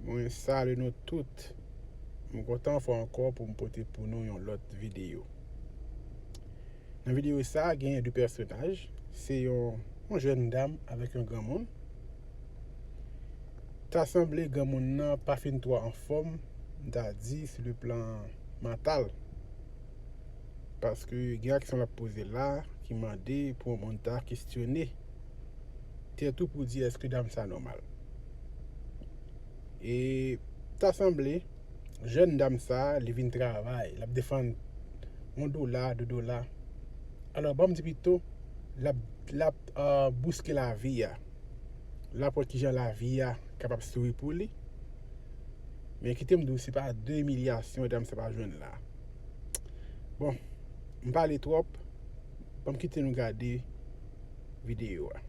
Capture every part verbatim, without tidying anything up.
Mwen salye nou tout. M kontan fwa ankò pou m pote pou nou yon lòt videyo. Nan videyo sa a, genyen de pèsonaj. Se yon, yon jèn dam avèk yon granmoun. Ta sanble granmoun nan pa fin twò anfòm, m ta di, sou le plan mantal. Paske gen aksyon l ap poze la ki mande pou yon moun ta kesyone tèt ou pou di èske dam sa nòmal. E ta sanble, jèn dam sa, li vin travay, l ap defann yon dola, de dola. Alò, ban m di pito, l ap, l ap, euh, bouske lavi a. L ap wè kijan lavi a kapab souri pou li. Men kite m di w, se pa de imilyasyon dam sa pa jwenn la. Bon, m pale twòp, ban m kite nou gade videyo a.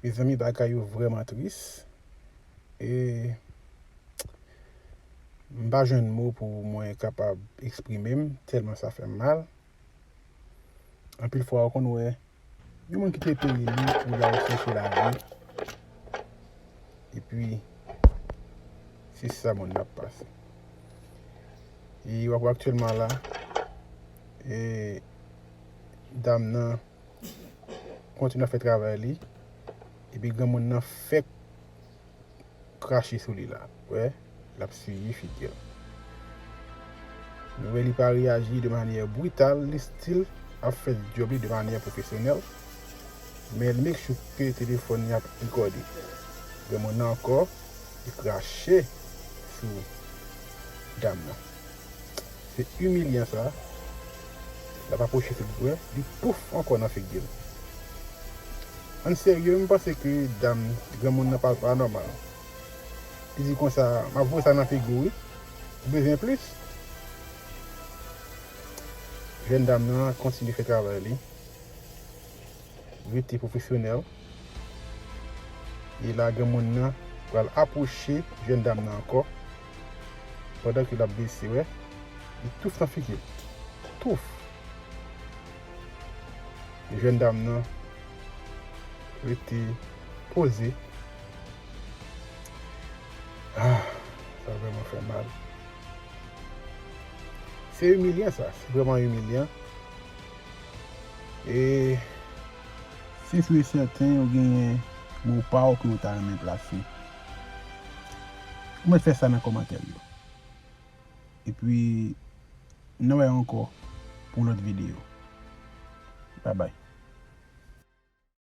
Mezanmi, bagay yo vrèman tris. E m pa jwenn mo pou mwen kapab eksprime m, tèlman sa fè m mal. Anpil fwa, ou konn wè yon moun kite peyi li pou l al chèche lavi. Epi, se sa moun nan ap pase. E w ap wè aktyèlman la, e, dam nan kontinye ap fè travay li, epi granmoun nan fèk krache sou li la. Wè, l ap siye figi l. Nou wè li pa reyaji de manyè brital, li still ap fè djòb li de manyè pwofesyonèl. Men l make sure ke telefòn li ap rekòde. Granmoun nan ankò, li krache sou dam nan. Se imilyan sa. L ap apwoche figi l, li pouf ankò nan figi l. An serye, m panse ke dam, granmoun nan pa, pa nòmal. Li di konsa, "M ap voye sa nan figi w, wi. Ou bezwen plis?" Jèn dam nan kontinye fè travay li. Rete pwofesyonèl. E la, granmoun nan pral apwoche jèn dam nan ankò. Pandan ke l ap bese, wè, li touf nan figi l. Touf. E jèn dam nan rete poze. Ah, sa vrèman fè mal. Se imilyan sa, se vrèman imilyan. E se si w sèten ou genyen mo pa w ke w ta renmen plase, ou mèt fè sa nan kòmantè yo. Epi, n a wè ankò pou lòt videyo. Babay.